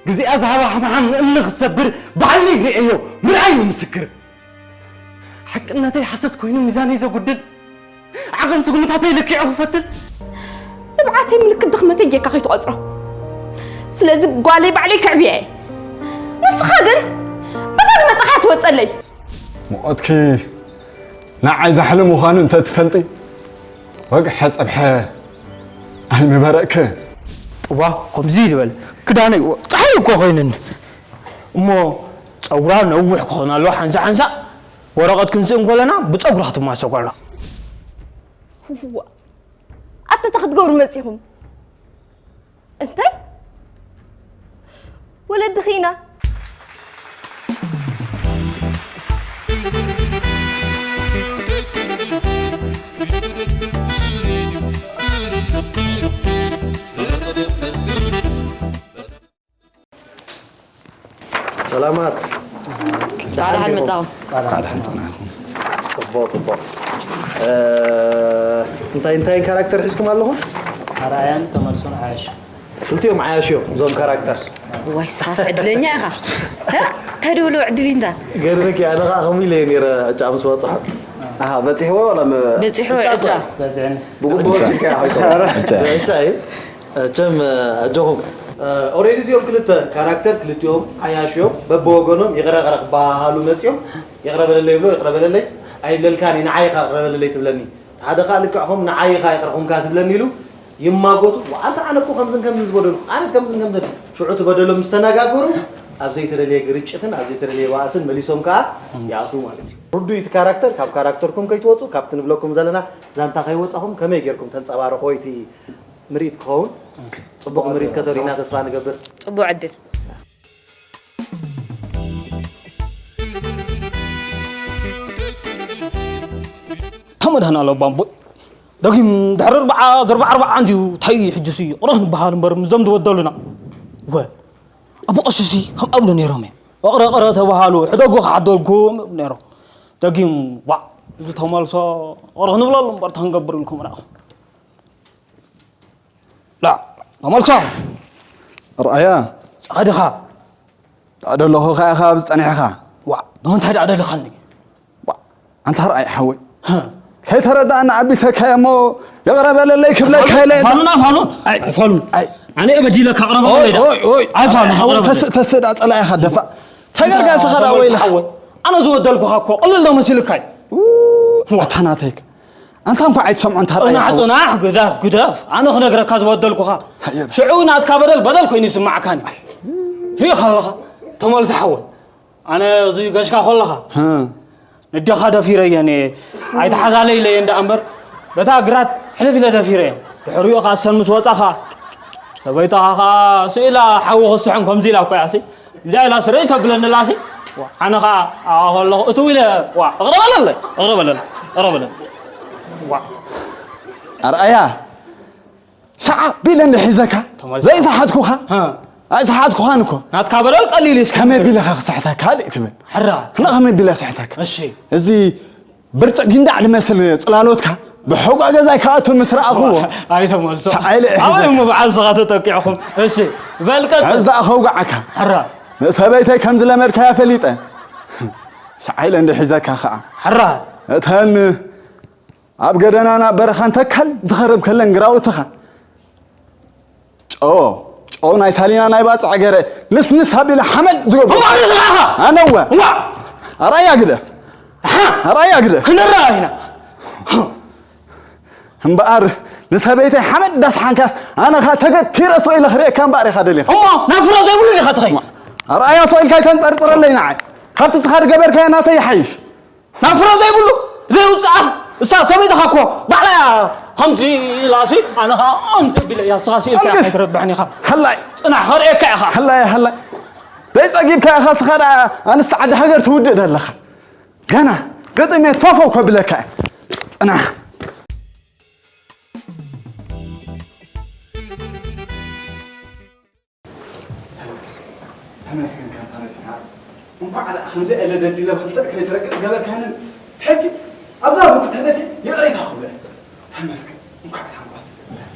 እዚኣ ዝሃባ ሓምሓም ንእምኒ ክሰብር ባዕለይ ርእየዮ፣ ምርኣይ እዩ ምስክር። ሓቅነተይ ሓሰት ኮይኑ ሚዛነይ ዘጉድል፣ ዓቐን ስጉምታተይ ለኪዑ ክፈትን። ንብዓተይ ምልክት ድኽመተይ ጌርካ ከይትቖጽሮ። ስለዚ ጓለይ ባዕለይ ክዕብያ እየ። ንስኻ ግን በታ ዝመጻኻ ትወጸለይ። ሙቐትኪ ንዓይ ዛሕሊ ምዃኑ እንተ ትፈልጢ፣ ወግሐ ጸብሐ ኣይምበረእክን። ጥዋ ከምዚ ይበል፣ ክዳነይ ጸሓይ እኮ ኮይኑኒ እሞ ጸጉራ ነዊሕ ክኾን ኣለዎ ሓንሳእ ሓንሳእ ወረቐት ክንስእ እንከለና ብጸጉራ ክትማሰጎ ኣለዋ። ዋ፣ ኣታ እንታይ ክትገብሩ መጺኹም? እንታይ? ወለድኺ ኢና። ሰላማት። እንኳዕ ደሓን መጻኹም። እንኳዕ ደሓን ጸናሕኩም። ጽቡቕ ጽቡቕ። እ፣ እንታይ እንታይ ካራክተር ሒዝኩም ኣለኹም? ኣርኣያን ተመልሶን ዓያሹ። ክልቲኦም ዓያሹ እዮም እዞም ካራክተር። ዋይ ንስኻስ ዕድለኛ ኢኻ። ሀ? እንታይ ደውሎ ዕድል ኢንታ? ገርመኪ ኣነ ኸዓ ከምኡ ኢለ እየ ነይረ ዕጫ ምስ በጽሖ። ኣሃ በጺሕዎ ዋላ መ- በጺሑ ዕጫ። በዝዕን ብግቡእ ወሲድካ ኢኻ። ዕጫ እዩ። መቸም ኣጆኹም። ኦሬዲ እዚኦም ክልተ ካራክተር ክልቲኦም ዓያሹ እዮም። በብወገኖም ይቕረ ይቕረ ክበሃሃሉ መፂኦም። ይቕረ በለለይ ይብሎ፣ ይቕረ በለለይ ኣይብለልካን እየ፣ ንዓይ ኢኻ ይቕረ በለለይ ትብለኒ። ሓደ ከዓ ልክዕኹም ንዓይ ኢኻ ይቕረ ኹምካ ትብለኒ ኢሉ ይማጎቱ። ኣንታ ኣነ እኮ ከምዝን ከምዝን ዝበደልኩ፣ ኣነስ ከምዝን ከምዝን። ሽዑ እቲ በደሎም ምስ ተነጋገሩ ኣብ ዘይተደለየ ግርጭትን ኣብ ዘይተደለየ ባእስን መሊሶም ከዓ ይኣትዉ ማለት እዩ። ርዱእ እቲ ካራክተር ካብ ካራክተርኩም ከይትወፁ፣ ካብቲ ንብለኩም ዘለና ዛንታ ከይወፃኹም ከመይ ጌርኩም ተንፀባርቑ እቲ ምርኢት ክኸውን ጽቡቕ ምርኢት ከተርእዩና ተስፋ ንገብር። ጽቡቕ ዕድል። ተመድህናሎ ባምቦይ ደጊም ድሕሪ ኣርባዓ ዘርባ ኣርባዓ እንድዩ ታይ ሕጅሲ ቕረኽ ንበሃል እምበር ምዞም ዝበደሉና ወ ኣቦ ቀሽሲ ከም ኣብሉ ነይሮም እዮም እቕረ ቕረ ተባሃሉ ሕደጉ ክዓደልኩም ነይሮም ደጊም ዋዕ እዚ ተመልሶ ቕረኽ ንብለሉ እምበር ተንገብር ኢልኩም ራእኹም لا ተመልሶ ኣርኣያ ጸኻ ዲኻ ደኣ ደለኹ ከኣ ኢኻ ኣብዚ ጸኒሕኻ ዋ ንምንታይ ደኣ ደለኻኒ ኣንታ ኣርኣያ ሓወይ ከይተረዳእና ኣቢሰካዮ እሞ ይቕረ በለለይ ክብለካ ኢለ ፋሉን ኣይፋሉን ኣይፋሉን ኣነ እየ በዲለካ ቅረበለይ ኣይፋሉን ተስእ ደኣ ጸላኢኻ ደፋእ ተገርካ ስኻ ደኣ ወይልኻ ኣነ ዝበደልኩኻ እኮ ቅልል ዶ መሲልካይ ኣታ ናተይክ ኣንታ እንኳዕ ኣይትሰምዖ እንታ ረኣይ ጽናሕ ይኸውን። ጽናሕ ግደፍ ግደፍ ኣነ ክነግረካ ዝበደልኩኻ ሃየ። ሽዑ ናትካ በደል በደል ኮይኑ ይስማዕካኒ ሪኢኻ ኣለኻ ተመልሲ ሓወይ ኣነ እዚ ገሽካ ከለኻ ህ። ንደኻ ደፊረየን እየ ኣይትሓዛለይ ኢለየን ደኣ እምበር በታ ግራት ሕልፍ ኢለ ደፊረየን ድሕሪኡ ኻሰን ምስ ወጻኻ ሰበይትኻ ኸዓ ስኢላ ሓዊ ክስሕን ከምዚ ኢላ እኮ እያ ሲ እዚኣ ኢላ ስረይ ተብለኒ ኣላ ሲ ዋ፣ ኣነ ኸዓ ኣብኣ ከለኹ እትው ኢለ ዋ እቕረ በለለይ እቕረ በለለይ እቕረ በለለይ ዋ ኣርኣያ ሸዓ ቢለ እንደ ሒዘካ ተመልሰ። ዘይሰሓትኩኻ ሃ ኣይሰሓትኩኻን እኮ ናትካ በደል ቀሊል እዩ እስከ ከመይ ቢለኻ ክስሕተካ ካልእ ትብል ሕራ እና ከመይ ቢለ ስሕተካ እሺ እዚ ብርጭቕ ጊንዳዕ ዝመስል ጽላሎትካ ብሕጓ ገዛይ ክኣቱ ምስ ረኣኽዎ ኣይተመልሶ ሸዓ ኢለ እየ ኣበይ ሒዘካ። እሞ በዓል ስኻ ተጠቂዕኹም እሺ በል ቀጽል ከዚ ደኣ ከውግዓካ ሕራ ንሰበይተይ ከም ዝለመድካያ ፈሊጠ ሸዓ ኢለ እንደ ሒዘካ ኸዓ ሕራ እተን ኣብ ገደናን ኣብ በረኻን ተካል ዝኸርብ ከለን ግራውትኻ ጨው ጨው ናይ ሳሊና ናይ ባጽዕ ገረ ንስንስ ኣቢለ ሓመድ ዝገብሮ እሞ ኣነ ስራኻ ኣነወ ዋ ኣራያ ግደፍ ኣራያ ግደፍ ክንረኣ ኢና እምበኣር ንሰበይተይ ሓመድ ዳስሓንካስ ኣነ ኸ ተገቲረ ስቕ ኢለ ክርእየካ እምበኣር ኢኻ ደሊኻ እሞ ናብ ፍረ ዘይብሉ ዲኻ ትኸይድ ኣራያ ስቕ ኢልካ ኣይተንጸርጽረለይ ንዓይ ካብቲ ስኻ ዝገበርካዮ ናተይ ይሓይሽ ናብ ፍረ ዘይብሉ ዘይውፅኣት እሳ ሰበይትኻ እኮ ባዕላ እያ ከምዚ ኢላሲ ኣነ ከዓ ከምዚ ቢለ እያ ስኻ ስኢልካ እምብስ። ኣይትረብሕን ኢኻ ሃላይ ፅናሕ ከርእየካ ኢኻ ሃላይ ሃላይ ዘይፀጊብካ ኢኻ ስኻ ደኣ ኣንስቲ ዓዲ ሃገር ትውድእ ደለኻ ገና ግጥሜት ፎፎው ከብለካ እየ ፅናሕ ተመስገን ከም ተረፊና እንኳዕ ደኣ ከምዚ ኢለ ደልዲለ ብክልተ እግረይ ተረግጥ ገበርካንን ሕጂ ኣብዛ ቦታ ተደፊ ይቕሬታ ክብለ ተመስገን እንኳዕ ሳንባ ተዘበለት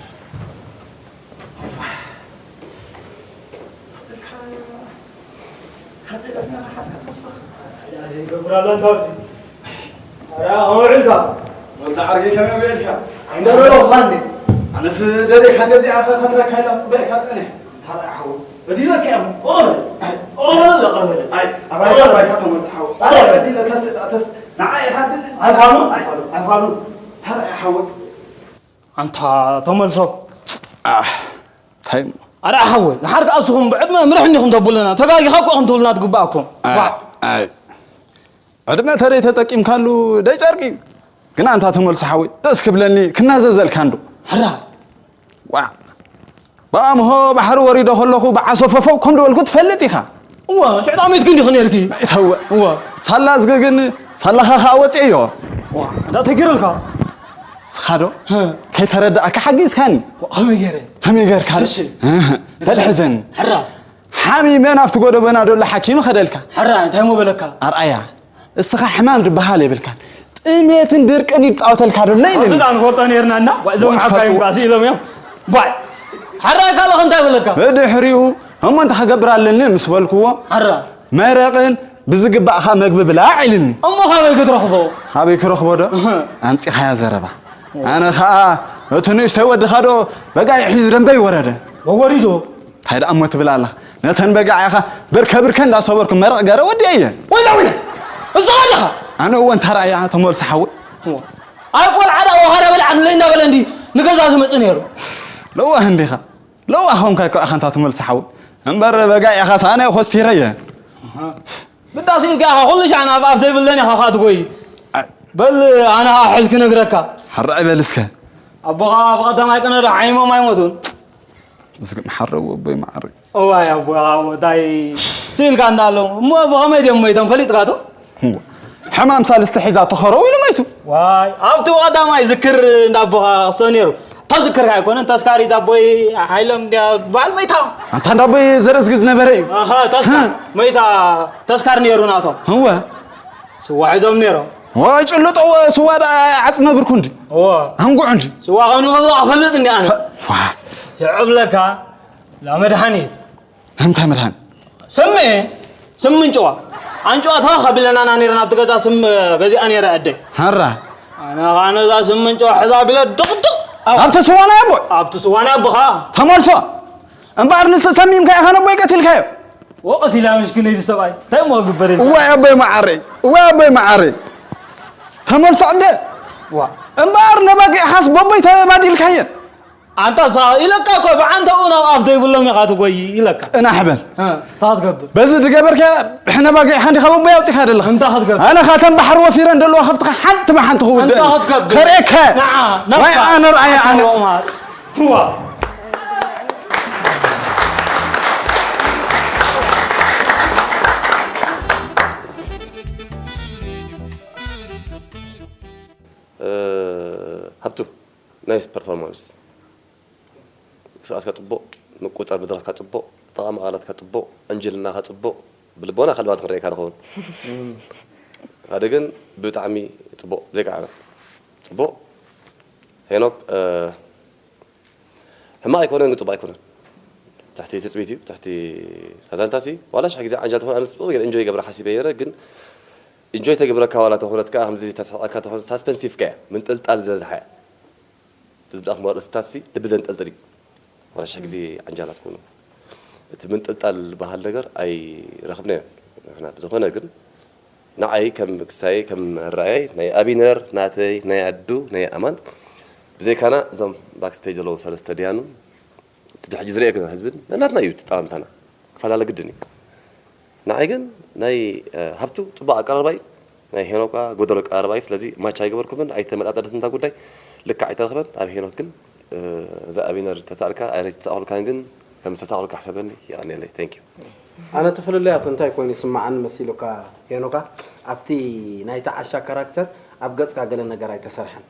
ይገብራላ እንታወት። ኧረ፣ ኣውዕልካ። ወዛ ዓርከይ ከመይ ውዒልካ? ኣይንደሎ ኳንዴ። ኣነስ ደሊኻ ገዚኣ ኸ-፣ ከትረካ ኢላ ክጽበየካ ጸኒሐ። ታዲያ ሓው፣ በዲለካ እየ። ኦረ፣ ኦረ፣ ዘቕርበለ። ኣይ፣ ኣባይካ፣ ኣባይካ ተመልስ ሓው። ኣረ። ኣረ፣ በዲለ ተስ-፣ ተስ-፣ ንዓይ ኢኻ ድል-፣ ኣይፋሉ፣ ኣይ፣ ኣይፋሉ። ታዲያ ሓው። ኣንታ ተመልሶ። ኣሕ፣ እንታይ እሞ? ኣረ ሓወይ፣ ንሓር ከኣ እስኹም ብዕድመ ምርሕ እንዲኹም ተብሉና፣ ተጋጊኻ እኮ ኢኹም ትብሉና ትግብኣኩም። ኣይ፣ ዋእ። ኣይ። ዕድመ ተደይ ተጠቂምካሉ ደይ ጨርቂ። ግን ኣንታ ተመልሶ ሓወይ፣ ደስ ክብለኒ ክናዘዘልካ እንዶ። ሕራ። ዋእ። ብኣምሆ ባሕሪ ወሪዶ ከለኹ ብዓሶ ፈፈው ከም ዝበልኩ ትፈልጥ ኢኻ። እወ፣ ሽዕጣ ሜትኪ እንዲኺ ነይርኪ። እተወ። እወ። ሳላ ዝገግን ሳላኻ ኸኣ ወፂአዮ። ዋ፣ እንዳ ተገይረልካ። ስኻ ዶ? ህ። ከይተረዳእካ ሓጊዝካኒ። ዋ፣ ከመይ ገይረ? ከመይ ገይርካ ዶ? እሺ። እህ፣ ተልሕዘኒ። ሕራ። ሓሚመ ናብቲ ጎደቦና ደሎ ሓኪም ኸደልካ። ሕራ፣ እንታይ እሞ በለካ? ኣርኣያ፣ እስኻ ሕማም ዝበሃል የብልካን። ጥሜትን ድርቅን ይጻወተልካ ደሎ ኢለኒ። እሱ ዳን ፈልጦ ነይርና እና፣ ዋ፣ እዞም ዋይ፣ ሓካይም ትፈልጡ። ባሲ ኢሎም እዮም። ባይ። ሓራ ካልእ እንታይ በለካ? ብድሕሪኡ፣ እሞ እንታይ ክገብር ኣለኒ ምስ በልክዎ፣ ሓራ። መረቕን ብዝግባእ ኸኣ መግቢ ብላዕ ኢልኒ። እሞ ካበይ ክትረኽቦ? ካበይ ክረኽቦ ዶ? እህ። ኣምጺኻያ ዘረባ። ኣነ ኸኣ እቲ ንእሽተይ ወድኻ ዶ በጋይ ሒዙ ደንበይ ወረደ። ወወሪዶ? እንታይ ደኣ እሞ ትብል ኣለኻ? ነተን በጋዕ ኢኻ ብርከ ብርከ እንዳሰበርኩ መረቕ ገረ ወዲአየ። ወላ ወላ! እሱ ኣለኻ? ኣነ እወ እንታ ረኣያ ተመልሶ ሓወይ። እወ። ኣይ ቆልዓ ደኣ ወኻርያ በልዓትለይ እንዳበለ እንዲ ንገዛ ዝመጽእ ነይሩ። ለዋህ እንዲኻ። ለዋህ ኾንካ እኮ ኢኻ እንታ ተመልሶ ሓወይ። እምበር በጋዕ ኢኻ ሳነ ኮስቲረየ። ኣሃ። ግዳስ ኢልካ ኢኻ ኩሉ ሻዕ ናብ ኣፍ ዘይብለን ኢኻ ኸኣ ትጎይ። ኣይ። በል ኣነ ኸኣ ሕዝ ክነግረካ። ሓራይ በል እስከ። ኣቦኻ ብቐዳማይ ቅነ ዶ ሓሚሞም ኣይሞቱን? ምስግን ሓረው ኣቦይ መዓረይ። እዋይ ኣቦ፣ ኣቦ፣ እንታይ ስኢልካ እንዳሎ። እሞ ብኸመይ ድዮም መይቶም ፈሊጥካ ዶ? እዋ። ሕማም ሳልስቲ ሒዛ ተኸረው ኢሉ መይቱ። ዋይ፣ ኣብቲ ቀዳማይ ዝክር እንዳ ኣቦኻ ክስቶ ነይሩ። ተዝክር ኣይኮነን፣ ተስካሪት ኣቦይ ሓይሎም እንድያ በዓል መይታ። ኣንታ እንዳ ኣቦይ ዘርእዝጊ ዝነበረ እዩ። ኣኸ፣ ተስካር፣ ህ። መይታ ተስካር ነይሩ ናቶም። እወ። ስዋ ሒዞም ነይሮም። ወይ ጭልጦ፣ ስዋ ደኣ ዓጽመ ብርኩ እንዲ። እወ። ኣንጉዕ እንዲ። ስዋ ኸምኑ ኸምኑ ኣፈልጥ እንዲ ኣነ። ፈ-፣ ዋ። ይዕብለካ። ላ መድሃኒት። እንታይ መድሃኒት? ስም፣ ስም ምንጭዋ። ኣንጭዋ ተኸኽ ኣቢለናና ነይረን ኣብቲ ገዛ ስም ገዚኣ ነይረ ኣደይ። ሃራ። ኣነ ኸዓ ነዛ ስም ምንጭዋ ሕዛ ኣቢለ ድቕድቕ። ኣው። ኣብቲ ስዋ ናይ ኣቦ? ኣብቲ ስዋ ናይ ኣቦኻ። ተመልሶ። እምበኣር ንስ ሰሚምካ ኢኻ ነቦይ ቀቲልካዮ። ወቐቲላ ምስኪነይቲ ሰብኣይ። እንታይ እሞ ክግበር ኢልካ? እዋይ ኣቦይ መዓረይ። እዋይ ኣቦይ መዓረይ። ተመልሶ እንደ። ዋ። እምበኣር ነባጊዕኻስ በቦይ ተባዲልካየን። ኣንታ ሳ-፣ ኢለካ እኮ ብዓንተኡ ናብ ኣፍ ዘይብሎም ኢኻ ትጎይ ኢለካ። ጽናሕ በል። እ፣ እንታይ ክትገብር? በዚ ዝገበርካዮ ብሕነ ባጊዕኻ እንዲኻ በቦይ ኣውጺኻ ዘለኻ። እንታይ ክትገብር? ኣነ ኻተን ባሕሪ ወፊረን ዘለዋ ከፍትኻ ሓንቲ ብሓንቲ ክውድእ እንታይ ክትገብር? ከርእየካ። ንዓ፣ ናብታ። ዋይ ኣነ ርኣየ ኣነ። ኣታ ሎቕማጽ። ዋ። እ፣ ሃብቱ፣ ናይስ ፐርፎርማንስ። ምንቅስቓስካ ጽቡቕ፣ ምቁጽጻር መድረኽካ ጽቡቕ፣ ኣጠቓቕማ ቃላትካ ጽቡቕ፣ ዕንጅልናኻ ጽቡቕ፣ ብልቦና ከልባት ክንርእየካ ንኸውን። ሓደ ግን ብጣዕሚ ጽቡቕ፣ ብዘይካ ኣነ። ጽቡቕ። ሄኖክ፣ እ፣ ሕማቕ ኣይኮነን፣ ግን ጽቡቕ ኣይኮነን። ትሕቲ ትጽቢት እዩ፣ ትሕቲ ሳዛንታሲ፣ ዋላ ሽሕ ግዜ ዓንጃል ተኾነ፣ ኣነስ ጽቡቕ ገይረ ኢንጆይ ይገብራ ሓሲበ ነይረ፣ ግን ኢንጆይ ተገብረካ ዋላ ተኾነት ከኣ፣ ከምዚ ተስሕቐካ ተኾነ፣ ሳስፐንሲቭ ከኣ፣ ምንጥልጣል ዝበዝሓ እያ። እቲ ዝብላዕኩም ኣርእስታትሲ ልቢ ዘንጠልጥል እዩ። ዋላ ሽሕ ግዜ ዓንጃላት ኮኑ። እቲ ምንጥልጣል ዝበሃል ነገር ኣይረኽብናዮን። ንሕና ብዝኾነ ግን ንዓይ ከም ክሳይ ከም ኣረኣያይ ናይ ኣቢነር፣ ናተይ፣ ናይ ኣዱ፣ ናይ ኣማን ብዘይካና እዞም ባክስቴጅ ዘለዉ ሰለስተ ድያኑ እቲ ሕጂ ዝርእየኩም ህዝብን ነናትና እዩ እቲ ጠማምታና። ክፈላለ ግድን እዩ። ንዓይ ግን ናይ፣ እ፣ ሃብቱ ጽቡቕ ኣቀራርባ እዩ። ናይ ሄኖካ ጎደሎ ኣቀራርባ እዩ። ስለዚ ማች ኣይገበርኩምን፣ ኣይተመጣጠነትን እታ ጉዳይ። ልክዕ ኣይተረኽበን። ኣብ ሄኖክ ግን፣ እ፣ እዛ ኣቢነር ተሳእልካ፣ ኣነ ዝተሳእኹልካን ግን ከም ዝተሳእኹልካ ሕሰበኒ። የቐንየለይ። Thank you። ኣነ እቲ ፍልልያት እንታይ ኮይኑ ይስምዓኒ መሲሉካ ሄኖካ፣ ኣብቲ ናይቲ ዓሻ ካራክተር ኣብ ገጽካ ገለ ነገር ኣይተሰርሐን።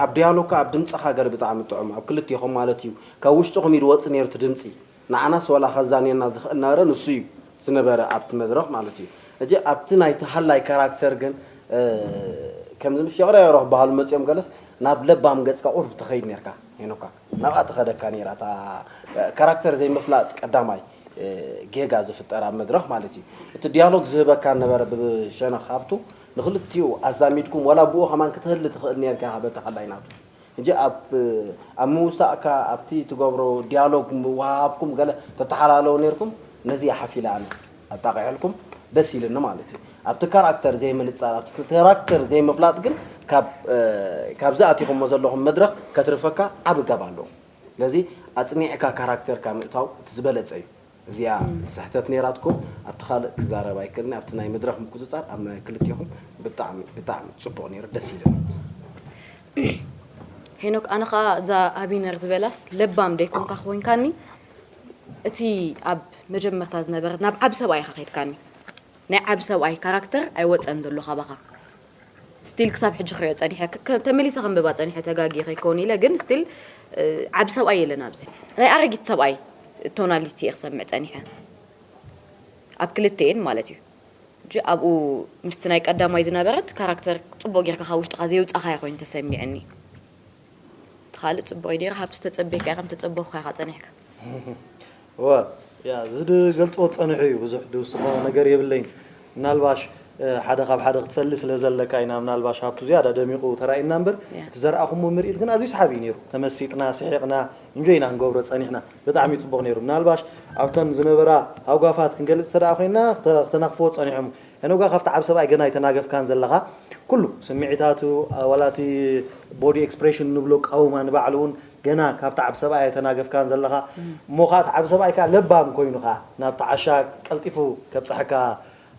ኣብ ዲያሎግካ፣ ኣብ ድምጽኻ ገለ ብጣዕሚ ጥዑም፣ ኣብ ክልቴኹም ማለት እዩ። ካብ ውሽጥኹም እዩ ዝወጽእ ነይሩ እቲ ድምጺ። ንዓናስ ወላ ከዛንየና ዝኽእል ነበረ፣ ንሱ እዩ ዝነበረ ኣብቲ መድረኽ ማለት እዩ። ሕጂ ኣብቲ ናይቲ ሃላይ ካራክተር ግን፣ እ፣ ከምዚ ምስ ሸቕረዮ ክበሃሉ መጺኦም ገለስ ናብ ለባም ገጽካ ቁሩብ ትኸይድ ነርካ፣ ሄኖካ። ናብኣ ትኸደካ ነይራ እታ፣ እ፣ ካራክተር ዘይምፍላጥ ቀዳማይ። ጌጋ ዝፍጠር ኣብ መድረኽ ማለት እዩ። እቲ ዲያሎግ ዝህበካ ነበረ ብሸነኽ ሃብቱ ንክልቲኡ ኣዛሚድኩም ዋላ ብኡ ከማን ክትህሊ ትኽእል ነርካ በቲ ሓላይ ናቱ። ሕጂ ኣብ ኣብ ምውሳእካ ኣብቲ ትገብሮ ዲያሎግ ምውሃሃብኩም ገለ ተተሓላለዉ ነርኩም ነዚ ሓፊለ ኣነ ኣጣቂዐልኩም ደስ ኢልኒ ማለት እዩ። ኣብቲ ካራክተር ዘይምንጻር ኣብቲ ካራክተር ዘይምፍላጥ ግን ካብ ካብዚ ኣቲኹሞ ዘለኹም መድረኽ ከትርፈካ ዓቢ ጋብ ኣለዎ። ስለዚ ኣጽኒዕካ ካራክተርካ ምእታው እቲ ዝበለጸ እዩ። እዚኣ ስሕተት ነይራትኩም ኣብቲ ካልእ ክዛረብ ኣይክእልን ኣብቲ ናይ መድረኽ ምቁፅፃር ኣብ ናይ ክልቴኹም ብጣዕሚ ብጣዕሚ ፅቡቕ ነይሩ ደስ ኢሉኒ። ሄኖክ ኣነ ከዓ እዛ ኣቢነር ዝበላስ ለባም ደይኮንካ ኮይንካኒ እቲ ኣብ መጀመርታ ዝነበረ ናብ ዓብ ሰብኣይ ኢኻ ከይድካኒ ናይ ዓብ ሰብኣይ ካራክተር ኣይወፀን ዘሎ ካባኻ ስቲል ክሳብ ሕጂ ክሪኦ ፀኒሐ ተመሊሰ ከንብባ ፀኒሐ ተጋጊ ከይከውን ኢለ ግን ስቲል ዓብ ሰብኣይ የለን ኣብዚ ናይ ኣረጊት ሰብኣይ ቶናሊቲ እየ ክሰምዕ ፀኒሐ ኣብ ክልተኤን ማለት እዩ እንጂ ኣብኡ ምስቲ ናይ ቀዳማይ ዝነበረት ካራክተር ፅቡቅ ጌርካ ካብ ውሽጥካ ዘየውፃካያ ኮይኑ ተሰሚዕኒ እቲ ካልእ ፅቡቅ እዩ ነይሩ ሃብቲ ተፀበይካ ኢካ ተፀበኩካ ኢካ ፀኒሕካ እወ ያ ዝድገልፅዎ ዝፀንሑ እዩ ብዙሕ ድውስኾ ነገር የብለይን ምናልባሽ ሓደ ካብ ሓደ ክትፈሊ ስለ ዘለካ ኢና ምናልባሽ ሃብቱ ዝያዳ ደሚቑ ተራእየና እምበር እቲ ዘርኣኹሞ ምርኢት ግን ኣዝዩ ሰሓቢ እዩ ነይሩ ተመሲጥና ስሒቕና እንጆይ ኢና ክንገብሮ ፀኒሕና ብጣዕሚ እዩ ፅቡቕ ነይሩ ምናልባሽ ኣብተን ዝነበራ ሃጓፋት ክንገልፅ ተደኣ ኮይና ክተናኽፍዎ ፀኒሖም ሄኖጋ ካብቲ ዓብ ሰብኣይ ገና ኣይተናገፍካን ዘለኻ ኩሉ ስምዒታቱ ዋላ እቲ body expression ንብሎ ኣቃውማ ንባዕሉ እውን ገና ካብቲ ዓብ ሰብኣይ ኣይተናገፍካን ዘለኻ እሞ ከዓ እቲ ዓብ ሰብኣይ ከዓ ለባም ኮይኑ ከዓ ናብቲ ዓሻ ቀልጢፉ ከብፀሐካ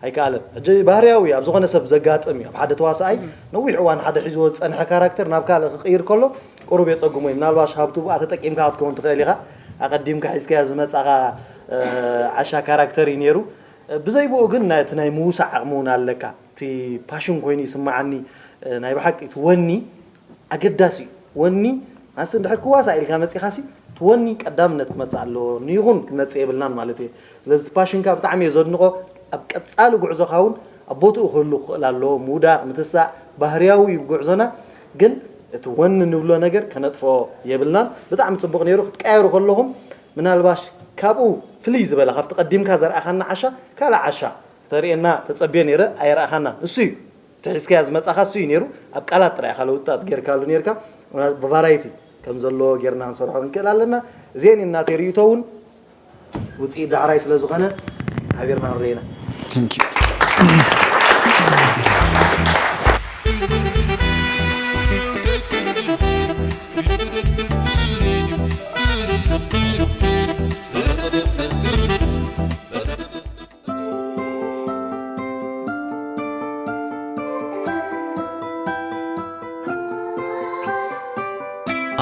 ኣይከኣለን ሕጂ ባህርያዊ ኣብ ዝኾነ ሰብ ዘጋጥም እዩ ኣብ ሓደ ተዋሳኣይ ነዊሕ እዋን ሓደ ሒዝዎ ዝፀንሐ ካራክተር ናብ ካልእ ክቅይር ከሎ ቁሩብ የፀጉሞ እዩ ምናልባሽ ሃብቱ ብኣ ተጠቂምካ ክትከውን ትኽእል ኢኻ ኣቐዲምካ ሒዝካዮ ዝመፃኻ ዓሻ ካራክተር እዩ ነይሩ ብዘይ ብኡ ግን እቲ ናይ ምውሳእ ዓቕሚ እውን ኣለካ እቲ ፓሽን ኮይኑ ይስምዓኒ ናይ ብሓቂ እቲ ወኒ ኣገዳሲ እዩ ወኒ ኣስ እንድሕር ክዋሳ ኢልካ መፂኻሲ እቲ ወኒ ቀዳምነት ክመፅእ ኣለዎ ንይኹን ክመፅእ የብልናን ማለት እየ ስለዚ እቲ ፓሽንካ ብጣዕሚ እየ ዘድንቆ ኣብ ቀፃሊ ጉዕዞካ እውን ኣብ ቦትኡ ክህሉ ክኽእል ኣለዎ ምውዳቅ ምትሳእ ባህርያዊ እዩ ጉዕዞና ግን እቲ ወኒ ንብሎ ነገር ከነጥፍኦ የብልናን ብጣዕሚ ፅቡቅ ነይሩ ክትቀያየሩ ከለኹም ምናልባሽ ካብኡ ፍልይ ዝበለ ካብቲ ቀዲምካ ዘርኣኻና ዓሻ ካልእ ዓሻ ተርእየና ተጸብየ ነይረ ኣየርኣኻናን እሱ እዩ እቲ ሒዝካያ ዝመጻኻ እሱ እዩ ነይሩ ኣብ ቃላት ጥራይ ኢኻ ለውጣት ጌርካሉ ነይርካ ብቫራይቲ ከም ዘለዎ ጌርና ክንሰርሖ ክንክእል ኣለና እዚአን እዩ ናተይ ርእይቶ እውን ውፅኢት ዳሕራይ ስለ ዝኾነ ሓቢርና ንረኢና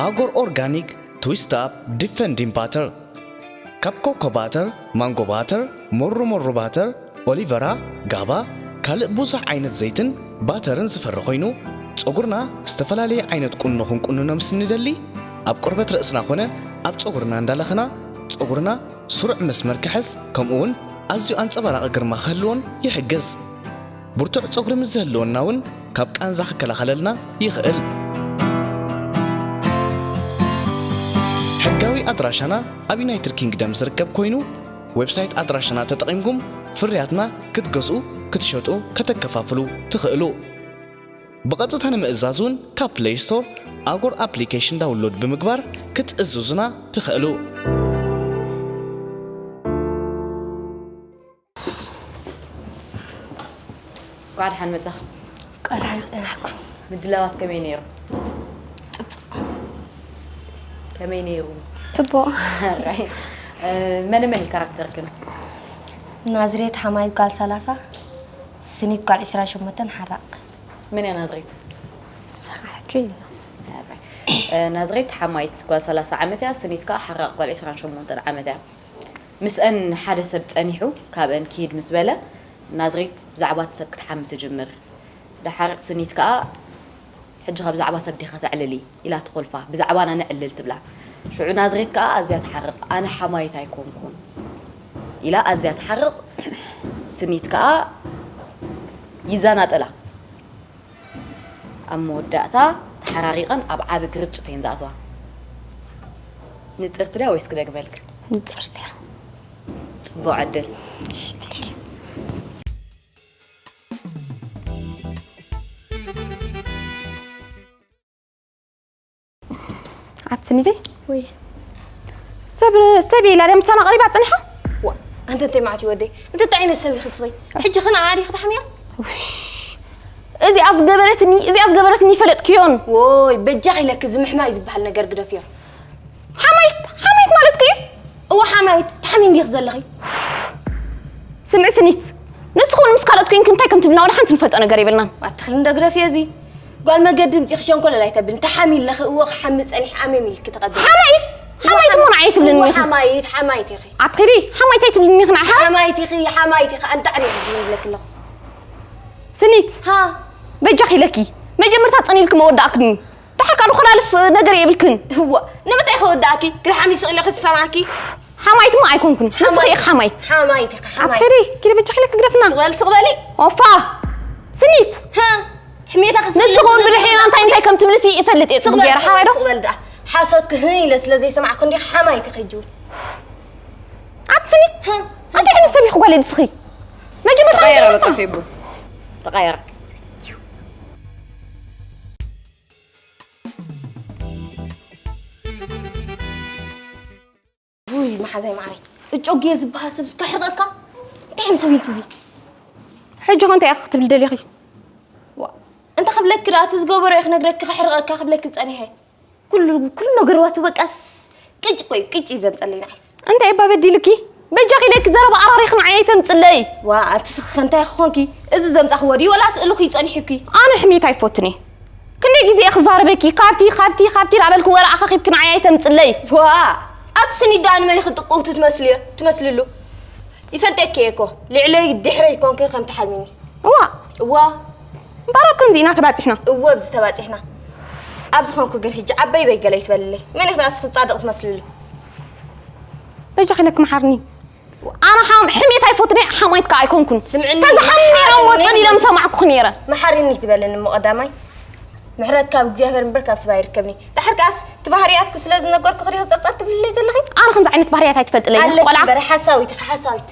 ኣጎር ኦርጋኒክ ትዊስት ኣፕ ዲፈንዲን ባተር ካብ ኮኮ ባተር፣ ማንጎ ባተር፣ ሞሩ ሞሩ ባተር፣ ኦሊቨራ፣ ጋባ፣ ካልእ ብዙሕ ዓይነት ዘይትን ባተርን ዝፈሪ ኮይኑ ጸጉርና ዝተፈላለየ ዓይነት ቁኖ ክንቁንኖ ምስ ንደሊ ኣብ ቆርበት ርእስና ኮነ ኣብ ጸጉርና እንዳለኽና ጸጉርና ስሩዕ መስመር ክሕዝ ከምኡ እውን ኣዝዩ ኣንጸባራቒ ግርማ ክህልዎን ይሕግዝ። ብርቱዕ ጸጉሪ ምስ ዝህልወና እውን ካብ ቃንዛ ክከላኸለልና ይኽእል። ሕጋዊ ኣድራሻና ኣብ ዩናይትድ ኪንግደም ዝርከብ ኮይኑ ዌብሳይት ኣድራሻና ተጠቒምኩም ፍርያትና ክትገዝኡ፣ ክትሸጡ፣ ከተከፋፍሉ ትኽእሉ። ብቐጥታ ንምእዛዝ እውን ካብ ፕለይ ስቶር ኣጎር ኣፕሊኬሽን ዳውንሎድ ብምግባር ክትእዝዙና ትኽእሉ። እንኳዕ ደሓን መጻኽ። እንኳዕ ደሓን ጸናሕኩ። ምድላዋት ከመይ ነይሩ? ጽቡቕ። ከመይ ነይሩ? ጽቡቕ። መነ መን እዩ ካራክተርክን? ናዝሬት ሓማይት ጓል ሰላሳ፣ ስኒት ጓል ዕስራን ሸሞንተን ሓራቕ። መን እያ ናዝሬት? ናዝሬት ሓማይት ጓል ሰላሳ ዓመት እያ፣ ስኒት ከዓ ሓራቕ ጓል ዕስራን ሸሞንተን ዓመት እያ። ምስአን ሓደ ሰብ ጸኒሑ ካብአን ክሂድ ምስ በለ ናዝሬት ብዛዕባ እቲ ሰብ ክትሓሚ ትጅምር። ደሓር ስኒት ከኣ ሕጂ ከ ብዛዕባ ሰብ ዲኺ ተዕልሊ ኢላ ትኾልፋ። ብዛዕባና ነዕልል ትብላ። ሽዑ ናዝሬት ከኣ ኣዝያ ትሓርቕ። ኣነ ሓማይት ኣይኮንኩን ኢላ ኣዝያ ትሓርቕ። ስኒት ከኣ ይዘናጠላ። ኣብ መወዳእታ ተሓራሪቐን ኣብ ዓቢ ግርጭት እየን ዝኣትዋ። ንጽርቲ ድያ ወይስ ክደግመልክ? ንጽርቲ እያ። ብዓደል። ኣትስኒተይ ወይ ሰብ ሰብ ኢላ ድያ ምሳና ቀሪባ ፀኒሓ። ዋ፣ ኣንተ እንታይ ማለት እዩ ወደይ? እንተ እንታይ ዓይነት ሰብ ኢኺ ስኺ? ሕጂ ኽን ዓዲ ክትሓምያ? እዚኣ ዝገበረትኒ እዚኣ ዝገበረትኒ ይፈለጥክዮን። ወይ በጃ ኢለክ እዚ ምሕማይ ዝበሃል ነገር ግደፍዮ። ሓማይት ሓማይት ማለት ከዩ እዋ ሓማይት ተሓሚ እንዲኽ ዘለኺ። ስምዒ ስኒት ንስኹን ምስ ካልኦት ኮንክ እንታይ ከም ትብልና ወላ ሓንቲ ንፈልጦ ነገር የብልናን። ኣትኽሊ እንደ ግደፍዮ እዚ ጓል መገዲ ምፂ ክሸንኮለል ኣይተብልን። ተሓሚ ኣለኺ እወ ክሓሚ ፀኒሕ ኣሜም ኢልኪ ተቐበል። ሓማይት ሓማይት እሞ ንዓይ ትብልኒ ኢኺ። ሓማይት ሓማይት ኢኺ። ኣትኽሊ ሓማይት ኣይትብልኒ ኢኺ ንዓይ። ሓማይት ኢኺ ሓማይት ኢኺ ኣንጣዕሪ ኢኺ ዝብለኪ ኣለኹ። ስኒት ሃ በጃኺ ኢለኪ መጀመርታ ፀኒልኪ መወዳእክኒ። ደሓር ካልእ ኮላልፍ ነገር የብልክን። እዋ ንምንታይ ከወዳእኪ ክልሓሚ ስቕ ኢለ ክሰማዕኪ። ሓማይት እሞ ኣይኮንኩን ንስኺ ኢኺ ሓማይት። ሓማይት ኢኺ ሓማይት። ኣትከዲ ኪዲ በጃኺ ኢለኪ ግደፍና። ስቕ በል ስቕ በሊ። ኦፋ ስኒት። ሃ ሕሜታ ክስሊ ንስኺ እውን ብድሕሪና እንታይ እንታይ ከም ትብልሲ ይፈልጥ እየ ፅቡቅ ገይረ ሓባይ ዶ። ስቕ በል ደኣ ሓሶትኪ ህን ኢለ ስለ ዘይሰማዕኩ እንዲኺ ሓማይት ኢኺ ሕጂ እውን። ኣቲ ስኒት። እንታይ ዓይነት ሰብ ኢኺ ጓለይ ንስኺ። መጀመርታ ተቐየረ በቃ ፌቡ ተቐየረ። ውይ መሓዛይ ማዓረይ እጮጌ ዝበሃል ሰብ እስከ ሕርቐካ እንታይ ዓይነት ሰብ እዩ እዚ ሕጂ ኸ እንታይ ኢኺ ክትብሊ ደሊኺ ዋ እንተ ክብለኪ ደኣ እቲ ዝገበሮ እየ ክነግረኪ ክሕርቐካ ክብለኪ ጸኒሐ ኩሉ ኩሉ ነገርዋቱ በቃስ ቅጭ ቆይ ቅጭ እዩ ዘምጸለይ ንዓይስ እንታይ እባ በዲልኪ በጃኺ ኢለኪ ዘረባ ኣራሪኺ ንዓይ ኣይተምጽለይ ዋ ኣቲ ስኺ እንታይ ክኾንኪ እዚ ዘምጻኽዎ ድዩ ወላስ እልኹ እዩ ጸኒሑኪ ኣነ ሕሜት ኣይፈቱን እየ ክንደይ ግዜ እየ ክዛረበኪ ካብቲ ካብቲ ካብቲ ዳበልኪ ወረ ኣኻኺብኪ ንዓይ ኣይተምጽለይ ዋ ኣቲ ስኒት ደኣ ንመን ኢኺ ጥቅውቲ ትመስልዮ ትመስልሉ ይፈልጠኪ እየ እኮ ልዕለይ ድሕረይ ኮንኪ ከም ትሓልሚኒ እዋ እዋ እምበኣር ኣብ ከምዚ ኢና ተባጺሕና እወ ኣብዚ ተባጺሕና ኣብ ዝኾንኩ ግን ሕጂ ዓበይ በይ ገለ ይትበልለይ መን ኢኺ ደኣ እስኺ ጻድቕ ትመስልሉ በጃኺ ኢለኪ መሓርኒ ኣነ ሓም ሕሜት ኣይፈቱን እየ ሓማይት ከኣ ኣይኮንኩን ስምዕኒ ተዝሓሚሮም መሓርኒ ወጽን ኢለ ምሰማዕኩኺ ነይረ መሓርኒ ይትበለኒ እሞ ቀዳማይ ምሕረት ካብ እግዚኣብሔር እምበር ካብ ሰብ ኣይርከብን እዩ። ድሓር ከኣስ እቲ ባህርያትኪ ስለ ዝነገርኩኺ ዲኺ ጸርጸር ትብልለይ ዘለኺ? ኣነ ከምዚ ዓይነት ባህርያት ኣይትፈልጥለይ ኣለኪ ቆልዓ። እምበር ሓሳዊት ኢኺ ሓሳዊት።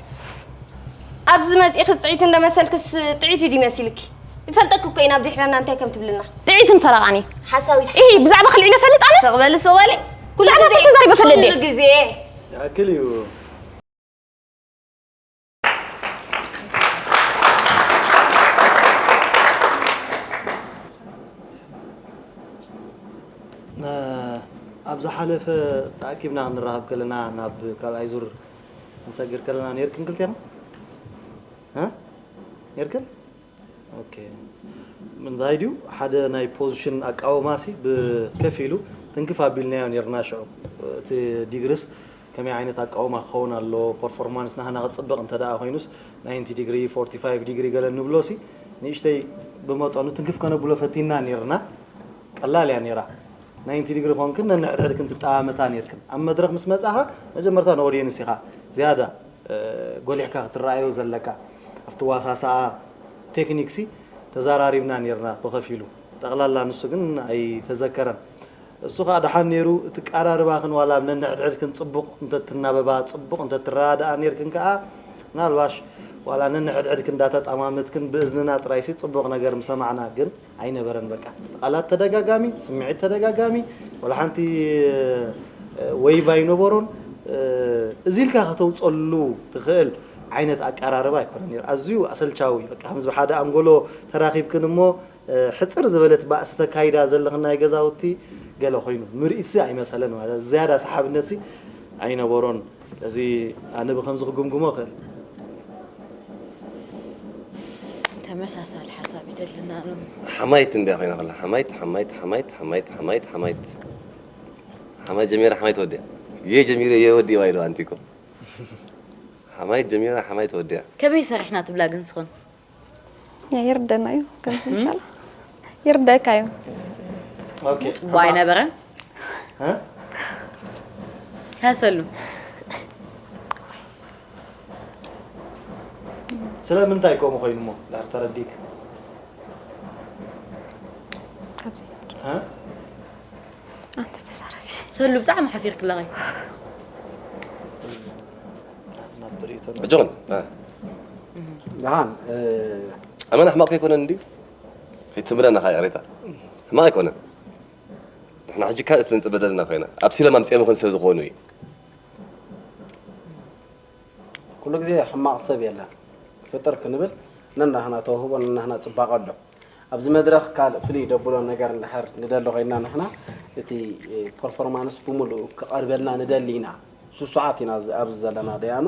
ኣብዚ መጺእኺ ጥዕይቲ እንደ መሰልክስ ጥዕይቲ ድዩ መሲልኪ? ይፈልጠኪ እኮ ኢና ብድሕረና እንታይ ከም ትብልና። ጥዕይትን ፈረቓን እየ። ሓሳዊት። ኢሂ ብዛዕባኺ ኣልዒለ እፈልጥ ኣነ? ስቕ በሊ ስቕ በሊ። ኩሉ ብዛዕባ ግዜ ሰብ ተዛሪበ እፈልጥ ኩሉ ድየ? ግዜ። ይኣክል እዩ። ኣብ ዝሓለፈ ተኣኪብና ክንራኸብ ከለና ናብ ካልኣይ ዙር ክንሰግር ከለና ነርክን ክልቴና ነርክን እንታይ ድዩ ሓደ ናይ ፖዚሽን ኣቃውማ ሲ ብከፊሉ ትንክፍ ኣቢልናዮ ነርና ሽዑ እቲ ዲግሪስ ከመይ ዓይነት ኣቃውማ ክኸውን ኣለዎ ፐርፎርማንስ ናህና ክፅብቕ እንተ ደኣ ኮይኑስ ናይንቲ ዲግሪ ፎርቲ ፋይቭ ዲግሪ ገለ ንብሎ ሲ ንእሽተይ ብመጠኑ ትንክፍ ከነብሎ ፈቲና ነርና ቀላል እያ ነራ ናይንቲ ዲግሪ ኮንክን ነንሕድሕድክን ትጠማመታ ነርክን ኣብ መድረኽ ምስ መጻኻ መጀመርታ ንኦድየንስ ኢኻ ዝያዳ ጎሊሕካ ክትረኣዮ ዘለካ ኣብቲ ዋሳስኣ ቴክኒክሲ ተዛራሪብና ነርና ብኸፊሉ ጠቕላላ ንሱ ግን ኣይተዘከረን እሱ ከዓ ደሓን ነይሩ እቲ ቀራርባኽን ዋላ ኣብ ነንሕድሕድክን ፅቡቕ እንተትናበባ ፅቡቕ እንተትረዳኣ ነርክን ከዓ ምናልባሽ ዋላ ነንሕድሕድክን እንዳተጠማመትክን ብእዝንና ጥራይሲ ፅቡቕ ነገር ምሰማዕና ግን ኣይነበረን በቃ ቃላት ተደጋጋሚ ስምዒት ተደጋጋሚ ወላ ሓንቲ ወይቭ ኣይነበሮን እዚ ኢልካ ከተውፀሉ ትኽእል ዓይነት ኣቀራርባ ኣይኮነን ነይሩ ኣዝዩ ኣሰልቻዊ በቃ ከምዚ ብሓደ ኣንጎሎ ተራኺብክን እሞ ሕፅር ዝበለት ባእሲ ተካይዳ ዘለኽን ናይ ገዛውቲ ገለ ኮይኑ ምርኢትሲ ኣይመሰለን ማለት ዝያዳ ሰሓብነትሲ ኣይነበሮን እዚ ኣነ ብከምዚ ክግምግሞ እኽእል ተመሳሳሊ ሓሳብ እዩ ዘለና ነው ሓማይት እንድያ ኮይና ከላ ሓማይት ሓማይት ሓማይት ሓማይት ሓማይት ሓማይት ሓማይት ጀሚራ ሓማይት ወዲያ የ ጀሚረ የ ወዲዋ ኢሉ ኣንቲኮ ሓማይት ጀሚራ ሓማይት ወዲያ ከመይ ሰሪሕና ትብላ ግን ስኽን ያ ይርደና እዩ ከምዚ ይሻል ይርደካ እዩ ጽቡቅ ኣይነበረን ሃሰሉ ስለምንታይ ከምኡ ኮይኑ እሞ ድሕር ተረዲእክ ሰሉ ብጣዕሚ ሓፊርክ ኣለኸ ናብ ትርኢት ሕጂ ኹን ደሓን ኣመና ሕማቕ ከይኮነን እንዲ ከይትምረና ካ ይቕሬታ ሕማቕ ኣይኮነን። ንሕና ሕጂ ካልእ ስለ ንፅበ ዘለና ኮይና ኣብ ሲሎም ኣምፅኦም ይኹን ሰብ ዝኾኑ እዩ። ኩሉ ግዜ ሕማቕ ሰብ የለን። ፍጥር ክንብል ነናህና ተውህቦ ነናህና ፅባቐ ኣሎ። ኣብዚ መድረኽ ካልእ ፍልይ ደብሎ ነገር እንድሕር ንደሊ ኮይንና ንሕና እቲ ፐርፎርማንስ ብምሉኡ ክቐርበልና ንደሊ ኢና። ስሱዓት ኢና ኣብዚ ዘለና ደያኑ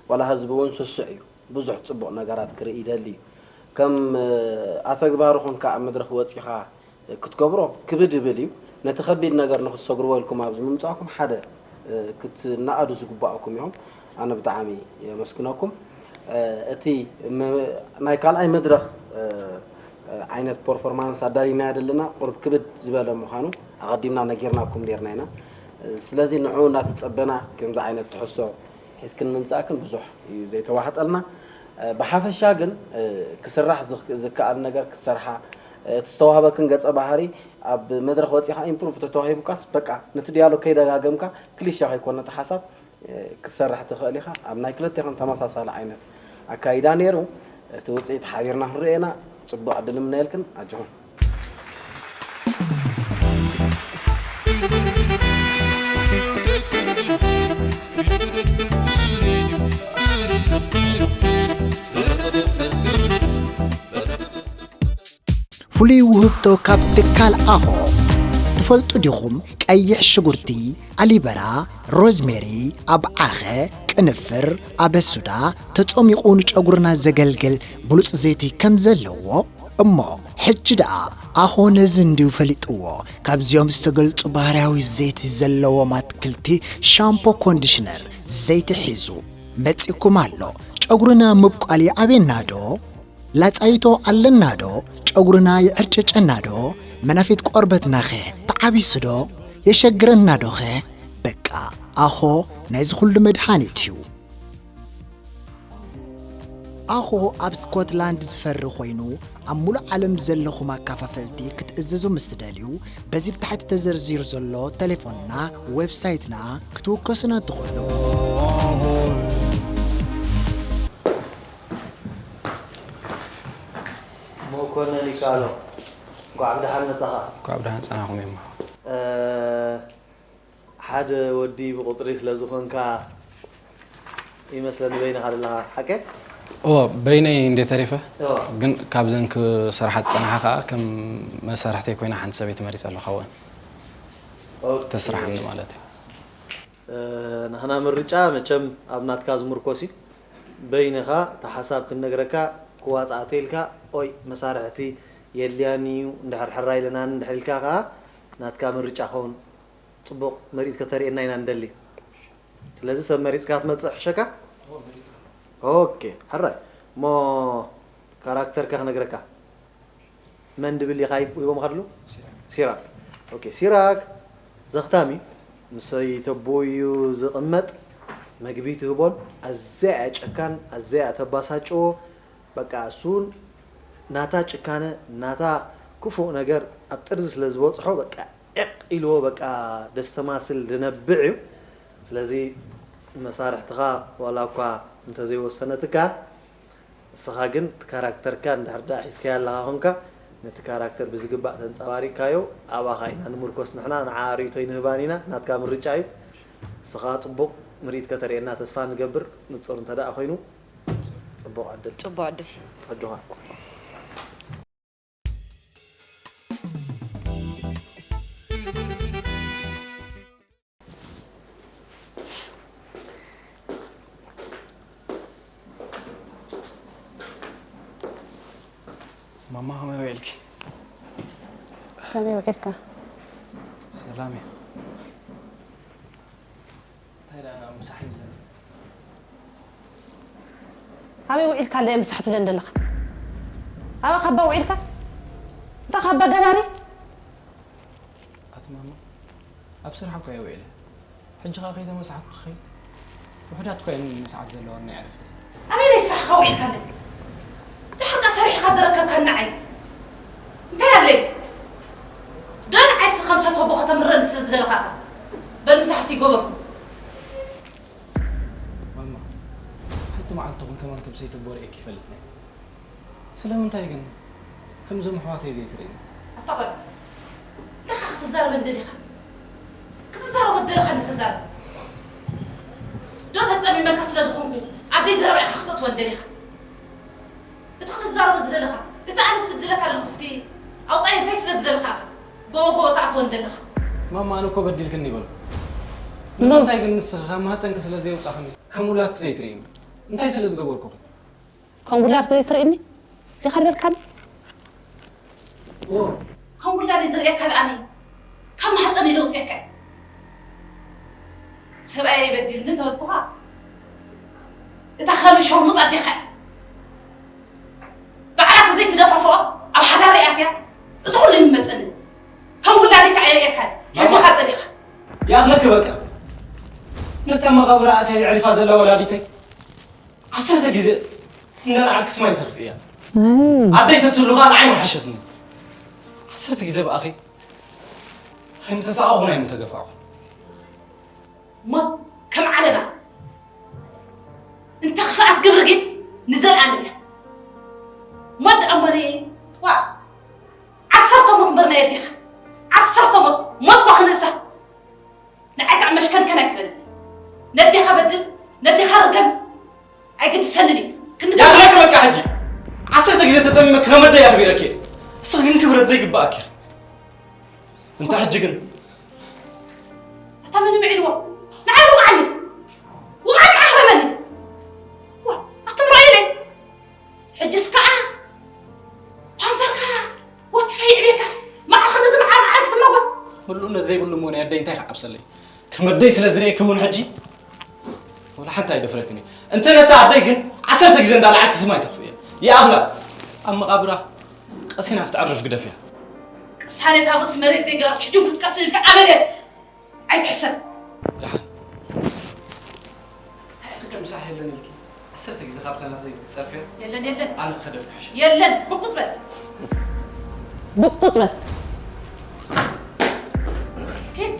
ዋላ ህዝቢ እውን ስሱዕ እዩ። ብዙሕ ፅቡቕ ነገራት ክርኢ ይደሊ እዩ። ከም ኣተግባሪ ኮንካ ኣብ መድረኽ ወፂኻ ክትገብሮ ክብድ ይብል እዩ። ነቲ ከቢድ ነገር ንክትሰግርዎ ኢልኩም ኣብዚ ምምፃእኩም ሓደ ክትነኣዱ ዝግባኣኩም ኢኹም። ኣነ ብጣዕሚ የመስግነኩም። እቲ ናይ ካልኣይ መድረኽ ዓይነት ፐርፎርማንስ ኣዳሊናዮ ዘለና ቁሩብ ክብድ ዝበለ ምዃኑ ኣቐዲምና ነጊርናኩም ኔርና ኢና። ስለዚ ንዕኡ እናተፀበና ከምዚ ዓይነት ትሕዝቶ ሒዝክን ምምፃእክን ብዙሕ እዩ ዘይተዋሕጠልና። ብሓፈሻ ግን ክስራሕ ዝከኣል ነገር ክትሰርሓ እቲ ዝተዋህበክን ገፀ ባህሪ ኣብ መድረኽ ወፂኻ ኢምፕሩቭ ተተዋሂቡካስ በቃ ነቲ ዲያሎግ ከይደጋገምካ ክሊሸ ከይኮነ እቲ ሓሳብ ክትሰርሕ ትኽእል ኢኻ። ኣብ ናይ ክልቴኹም ተመሳሳሊ ዓይነት ኣካይዳ ነይሩ። እቲ ውፅኢት ሓቢርና ክንሪኦ ኢና። ፅቡቕ ዕድል እምነየልክን ኣጆኹም። ፍሉይ ውህብቶ ካብ ትካል ኣሆ። ትፈልጡ ዲኹም? ቀይሕ ሽጉርቲ፣ ኣሊበራ፣ ሮዝሜሪ፣ ኣብዓኸ፣ ቅንፍር፣ ኣበሱዳ ተጸሚቑ ንጨጉርና ዘገልግል ብሉጽ ዘይቲ ከም ዘለዎ እሞ ሕጂ ደኣ ኣኾ ነዚ እንድዩ ፈሊጥዎ። ካብዚኦም ዝተገልጹ ባህርያዊ ዘይቲ ዘለዎም ኣትክልቲ ሻምፖ ኮንዲሽነር ዘይቲ ሒዙ መጺእኩም ኣሎ። ጨጉርና ምብቋል ይኣብየና ዶ? ላጻይቶ ኣለና ዶ? ጨጉርና ይዕርጨጨና ዶ? መናፊት ቆርበትናኸ ተዓቢሱ ዶ? የሸግረና ዶኸ? በቃ ኣኾ ናይዚ ኩሉ መድሃኒት እዩ። ኣኾ ኣብ ስኮትላንድ ዝፈሪ ኮይኑ ኣብ ሙሉእ ዓለም ዘለኹም ኣካፋፈልቲ ክትእዝዙ ምስ ትደልዩ በዚ ብታሕቲ ተዘርዚሩ ዘሎ ተሌፎንና ዌብሳይትና ክትውከሱና ትኽእሉ። መኮነን ይከኣሎ እንኳዕ ብደሓን መጻኻ። እንኳዕ ብደሓን ጸናኹም እዮም። ሓደ ወዲ ብቁፅሪ ስለ ዝኾንካ ይመስለኒ በይንኻ ዘለኻ ሓቀ? እወ በይነይ እንዴ ተሪፈ ግን ካብዘን ክሰርሓ ዝፀናሓ ከዓ ከም መሳርሕተይ ኮይና ሓንቲ ሰበይቲ መሪፀ ኣለኹ ካብአን ተስርሓኒ ማለት እዩ። ናህና ምርጫ መቸም ኣብ ናትካ ዝምርኮስ እዩ። በይንኻ እቲ ሓሳብ ክንነግረካ ክዋፃእ ተይልካ ኦይ መሳርሕቲ የድልያኒ እዩ እንድሕር ሕራይ ኢለናኒ እንድሕር ኢልካ ከዓ ናትካ ምርጫ ኸውን ፅቡቕ ምርኢት ከተርእየና ኢና ንደሊ። ስለዚ ሰብ መሪፅካ ክትመፅእ ሕሸካ። ኦኬ ሕራይ እሞ ካራክተርካ ክነግረካ። መን ድብል ኢኻ ሂቦምኻ ድሉ? ሲራክ። ኦኬ ሲራክ ዘኽታሚ ምስ ሰበይተቦ እዩ ዝቕመጥ። መግቢ ትህቦን ኣዘያ እያ ጨካን ኣዘያ ተባሳጭዎ። በቃ እሱን ናታ ጭካነ ናታ ክፉእ ነገር ኣብ ጥርዚ ስለ ዝበፅሖ በቃ ዒቕ ኢልዎ በቃ ደስተማስል ድነብዕ እዩ። ስለዚ መሳርሕትኻ ዋላ እኳ እንተዘይወሰነትካ እስኻ ግን እቲ ካራክተርካ እንድሕር ደኣ ሒዝካያ ኣለኻ ኾንካ ነቲ ካራክተር ብዝግባእ ተንጸባሪቕካዮ ኣባኻ ኢና ንምርኮስ ንሕና ንዓ ርእይቶ ኣይንህባን ኢና ናትካ ምርጫ እዩ። እስኻ ጽቡቕ ምርኢት ከተርእየና ተስፋ ንገብር ንጹር እንተ ደኣ ኮይኑ ጽቡቕ ዕድል። ጽቡቕ ዕድል። ኣጆኻ። ማማ ከመይ ውዒልኪ? ከመይ ውዒልካ? ሰላም እዩ። እንታይ ደኣ ምሳሕ ይብለኒ? ኣበይ ውዒልካ ኣለ ምሳሕ ትብለኒ ዘለኻ? ኣበ ካባ ውዒልካ? እንታ ካባ ገባሪ? ኣቲ ማማ ኣብ ስራሕ እኮ እየ ውዒለ። ሕጂ ኸኣ ከይተመሳሕኩ ክኸይድ? ውሑዳት እኮ እየን ሰዓት ዘለወን ናይ ዕረፍቲ። ኣበይ ናይ ስራሕኻ ውዒልካ ኣለ? ድሓርካ ሰሪሕኻ ዝረከብካ ንዓይ እንታይ ኣለ? ዶ ንዓይሲ ከም ሰተቦ ከተምረኒ ስለ ዝደለኻ ኢኻ? በል ምሳሕሲ ይጎበርኩ። ማማ፣ ሓቂ መዓልቲ ኹን ከማን ከም ሰይተቦ ርእየኪ ይፈልጥ ነይ። ስለምንታይ ግን ከምዞም ኣሕዋተይ ዘይትርእይኒ? ኣታ ቆልዓ፣ እንታኻ ክትዛረበ እንደሊኻ? ክትዛረቦ እንደለኻ እንዲ ተዛረብ። ዶ ተጸሚመካ ስለ ዝኾንኩ ኣብ ደይ ዘረባ ኢኻ ክተእትወ እንደሊኻ? እቲ ክትዛረቦ ዝደለኻ፣ እቲ ኣነ ትብድለካ ኣለኹ እስኪ ኣውጻይ እንታይ ስለ ዝደለኻ ኢኻ ጎቦ ጎቦ ትኣትወ እንደለኻ? ማማ ኣነ እኮ በዲልክኒ ይበልኩ። ንምንታይ ግን ንስኺ ካብ ማህጸንኪ ስለ ዘየውጻኽኒ ከም ውላድኪ ዘይትርእይኒ? እንታይ ስለ ዝገበርኩኺ? ከም ውላድኪ ዘይትርእይኒ ዲኻ ዝበልካኒ? እዎ። ከም ውላደይ ዝርእየካ ደኣ ኣነ ካብ ማህጸነይ ዶ ኣውጺኣካ እየ? ሰብኣየይ በዲልኒ እንተበልኩኻ እታ ከልቢ ሸርሙጥ ኣዴኻ እያ። ባዕላ ተዘይትደፋፍኦ ኣብ ሓዳረይ ኣትያ እዚ ኩሉ ይመጸኒ። ከም ውላደይ ከዓ የርእየካ እየ። ፈቲኻ ጸሊእኻ። ይኣኽለኪ በቃ። ነታ መቓብር ኣእትያ የዕሪፋ ዘላ ወላዲተይ ዓሰርተ ግዜ እንዳልዓልኪ ስማይ ተኽፍእያ። ኣደይ ተትህሉ ከኣ ንዓይ ምሓሸትኒ። ዓሰርተ ግዜ ብኣኺ ኣይምተሳቐኹን ኣይምተገፋዕኹን። ሞት ከም ዓለባ እንተ ክፍኣት ግብሪ ግን ንዘልኣለም እያ። ሞት ደኣ እምበሪ ዋ ዓሰርተ ሞት እምበር ናይ ኣዴኻ ዓሰርተ ሞት ሞት እኳ ክንእሳ ንዓይ ከዓ መሽከንከን ኣይትበል ነዴኻ በድል ነዴኻ ርገም ኣይግድሰንን እዩ ክንዳ ያለክ በቃ ሕጂ ዓሰርተ ግዜ ተጠሚመ ክኸመደ ያኽቢረኪ እስኽ ግን ክብረት ዘይግባኣኪ እንተ ሕጂ ግን ኣታ መን ምዒልዎ ንዓይ ውቕዓኒ ውቕዓኒ ኣኽረመኒ ኣትምሮ ኢለ ሕጅስ ከዓ ፓምፐርካ ወትፈ ይዕብየካስ መዓልኸ ነዚ መዓር መዓር ክትመጎት ምሉእነት ዘይብሉ እሞ ናይ ኣደይ እንታይ ክዓብሰለይ ከም ኣደይ ስለ ዝርእየኪ እውን ሕጂ ወላ ሓንቲ ኣይደፍረክን እየ እንተ ነታ ኣደይ ግን ዓሰርተ ግዜ እንዳለዓልኪ ስማ ኣይተኽፍእየ ይኣኽላ ኣብ መቓብራ ቀሲና ክትዕርፍ ግደፍያ ቅሳነት ኣብ ርእሲ መሬት ዘይገበረት ሕጂ እውን ክትቀስን ኢልካ ኣበደ ኣይትሕሰብ ደሓን እንታይ እቲ ከምሳሕ የለን ኢልኪ ዓሰርተ ግዜ ካብታ ናተይ ክትጸርፍያ የለን የለን ኣነ ክኸደልኪ ሓሸ የለን ብቁጽ በል ብቁጽ በል ኪድ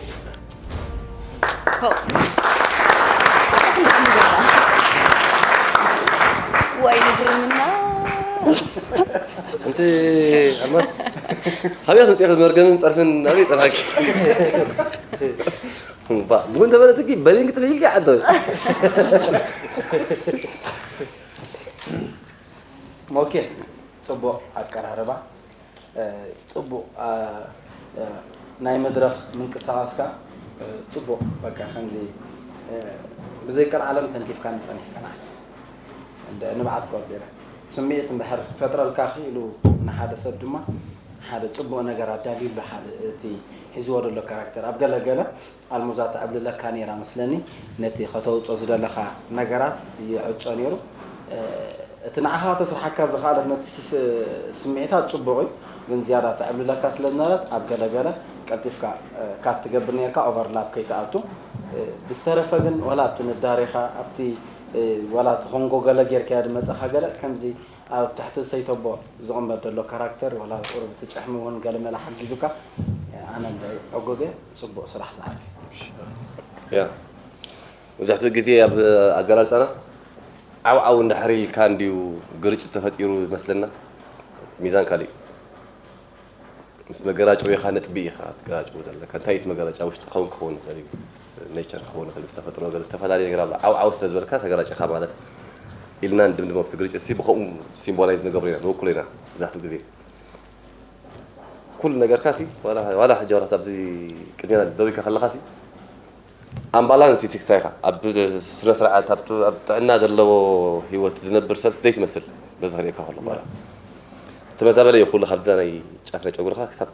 ዋይ ንግርምና እንቲ ኣልማስ ሃብያ ትምፅኦ መርገምን ፀርፍን ናበይ ፀርሓኪ ቡን ተበለትኪ በሊን ክትፍሒልኪ ዓዶ ሞኬ ፅቡቕ ኣቀራርባ ፅቡቕ ናይ መድረኽ ምንቅስቓስካ ፅቡቕ በቃ ከምዚ ብዘይ ቀልዓለም ተንኪፍካኒ ፀኒሕካ ንዓይ እንደ ንብዓት ቆፂረ ስምዒት እንድሕር ክፈጥረልካ ክኢሉ ንሓደ ሰብ ድማ ሓደ ፅቡቕ ነገር ኣዳልዩሉ ሓደ እቲ ሒዝዎ ዘሎ ካራክተር ኣብ ገለ ገለ ኣልሙዛ ተዕብልለካ ነይራ መስለኒ ነቲ ከተውፅኦ ዝደለኻ ነገራት ይዕፆ ነይሩ እቲ ንዓኻ ተስርሓካ ዝኽኣለት ነቲ ስምዒታት ፅቡቕ እዩ ግን ዝያዳ ተዕብልለካ ስለ ዝነበረት ኣብ ገለገለ ቀልጢፍካ ካት ትገብር ነርካ ኦቨርላፕ ከይትኣቱ ብዝተረፈ ግን ዋላ ኣብቲ ንዳሬኻ ኣብቲ ዋላ እቲ ኮንጎ ገለ ጌርካዮ ዝመፀኻ ገለ ከምዚ ኣብ ትሕቲ ሰይተቦ ዝቕመጥ ዘሎ ካራክተር ዋላ ቁሩብ እቲ ጭሕሚ እውን ገለመለ ሓጊዙካ ኣነ እንዳ ዐጎገ ፅቡቕ ስራሕ ዝሓልፍ ያ መብዛሕትኡ ግዜ ኣብ ኣገላልፃና ዓው ዓው እንድሕር ኢልካ እንድዩ ግርጭት ተፈጢሩ ዝመስለና ሚዛን ካሊእ ምስ መገራጨዊኻ ነጥቢ ኢኻ ትገራጨው ዘለካ እንታይ እቲ መገራጫ ውሽጢ ክኸውን ክኸውን ይኽእል እዩ ኔቸር ክኸውን ይኽእል ዝተፈጥሮ ገለ ዝተፈላለየ ነገር ኣሎ ዓው ዓው ስለ ዝበልካ ተገራጭኻ ማለት ኢልና ንድምድሞ እቲ ግርጭት ሲ ብኸምኡ ሲምቦላይዝ ንገብሮ ኢና ንውክሎ ኢና መብዛሕትኡ ግዜ ኩሉ ነገርካ ሲ ዋላ ሕጂ ዋላ ኣብዚ ቅድሜና ደው ኢልካ ከለኻ ሲ ኣምባላንስ እዩ ትክሳይኻ ኣብ ስነ ስርዓት ኣብ ጥዕና ዘለዎ ህይወት ዝነብር ሰብ ዘይትመስል በዚ ክርእየካ ከሎ ዝተመዛበለ እዩ ኩሉ ካብዛ ናይ ጫፍ ናይ ጨጉርኻ ክሳብ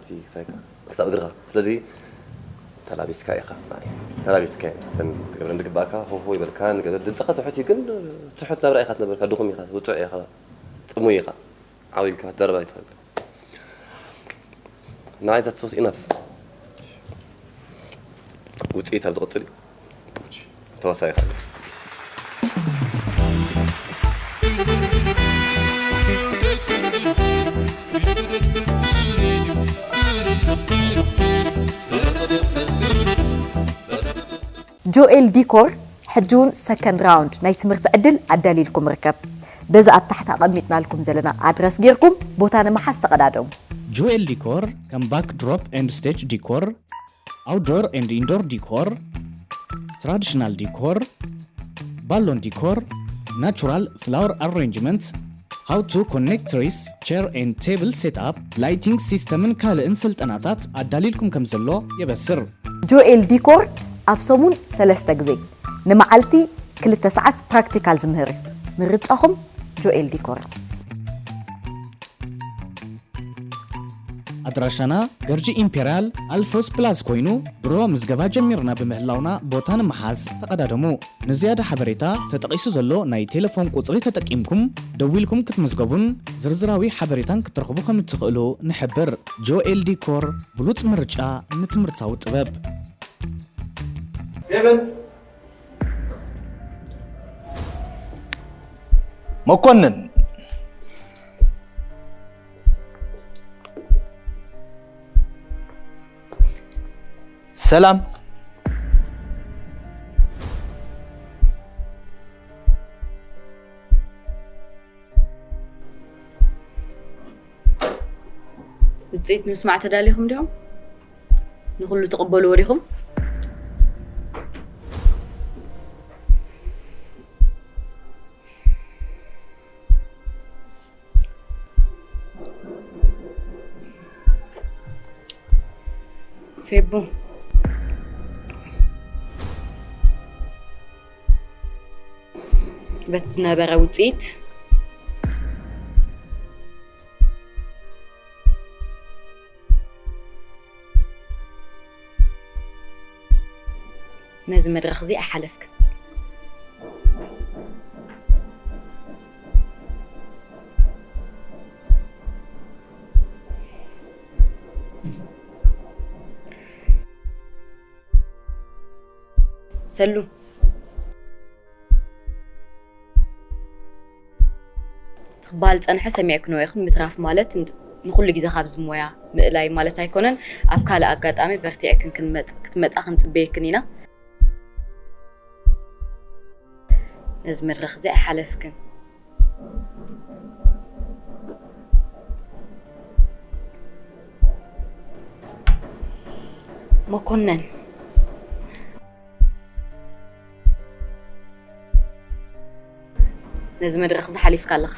ክሳብ እግርኻ ስለዚ ተላቢስካ ኢኻ ተላቢስካ እተን ትገብረ ንግባእካ ሆሆ ይበልካ ንገለ ድምፅኻ ትሑት እዩ ግን ትሑት ናብራ ኢኻ ትነብርካ ድኹም ኢኻ ውፁዕ ኢኻ ጥሙይ ኢኻ ዓው ኢልካ ክትዛረብ ኣይትኽእል ንዓይ that was enough ውፅኢት ኣብ ዝቕፅል እዩ ተዋሳኢ ይኽእል ጆኤል ዲኮር ሕጂ እውን ሰከንድ ራውንድ ናይ ትምህርቲ ዕድል ኣዳሊልኩም ርከብ። በዚ ኣብ ታሕቲ ኣቐሚጥናልኩም ዘለና ኣድረስ ጌርኩም ቦታ ንምሓዝ ተቐዳደሙ። ጆኤል ዲኮር ከም ባክድሮፕ ኤንድ ስቴጅ ዲኮር፣ outdoor and indoor decor፣ traditional decor፣ balloon decor፣ natural flower arrangement፣ how to connect trees፣ chair and table setup፣ lighting system ን ካልእን ስልጠናታት ኣዳሊልኩም ከም ዘሎ የበስር። ጆኤል ዲኮር ኣብ ሰሙን ሰለስተ ግዜ ንመዓልቲ ክልተ ሰዓት ፕራክቲካል ዝምህር እዩ። ምርጫኹም ጆኤል ዲኮር። ኣድራሻና ገርጂ ኢምፔርያል ኣልፎስ ፕላዝ ኮይኑ ድሮ ምዝገባ ጀሚርና ብምህላውና ቦታ ንምሓዝ ተቐዳደሙ። ንዝያዳ ሓበሬታ ተጠቒሱ ዘሎ ናይ ቴሌፎን ቁጽሪ ተጠቂምኩም ደዊልኩም ክትምዝገቡን ዝርዝራዊ ሓበሬታን ክትረኽቡ ከም እትኽእሉ ንሕብር። ጆኤል ዲኮር ብሉጽ ምርጫ ንትምህርታዊ ጥበብ። መኮንን ሰላም። ውፅኢት ንምስማዕ ተዳሊኹም ዲኹም? ንኹሉ ትቕበልዎ ዲኹም? ፌቡ፣ በቲ ዝነበረ ውፅኢት ነዚ መድረኽ እዚ ኣይሓለፍክን። ሰሉ፣ ትኽበሃል ዝጸንሐ ሰሚዕክንዎ ኢኽን። ምትራፍ ማለት ንኹሉ ግዜ ካብዚ ሞያ ምእላይ ማለት ኣይኮነን። ኣብ ካልእ ኣጋጣሚ በርቲዕክን ክትመጻ ክንጽበየክን ኢና። ነዚ መድረኽ እዚ ኣይሓለፍክን። መኮነን፣ ነዚ መድረኽ እዚ ሓሊፍካ ኣለኻ።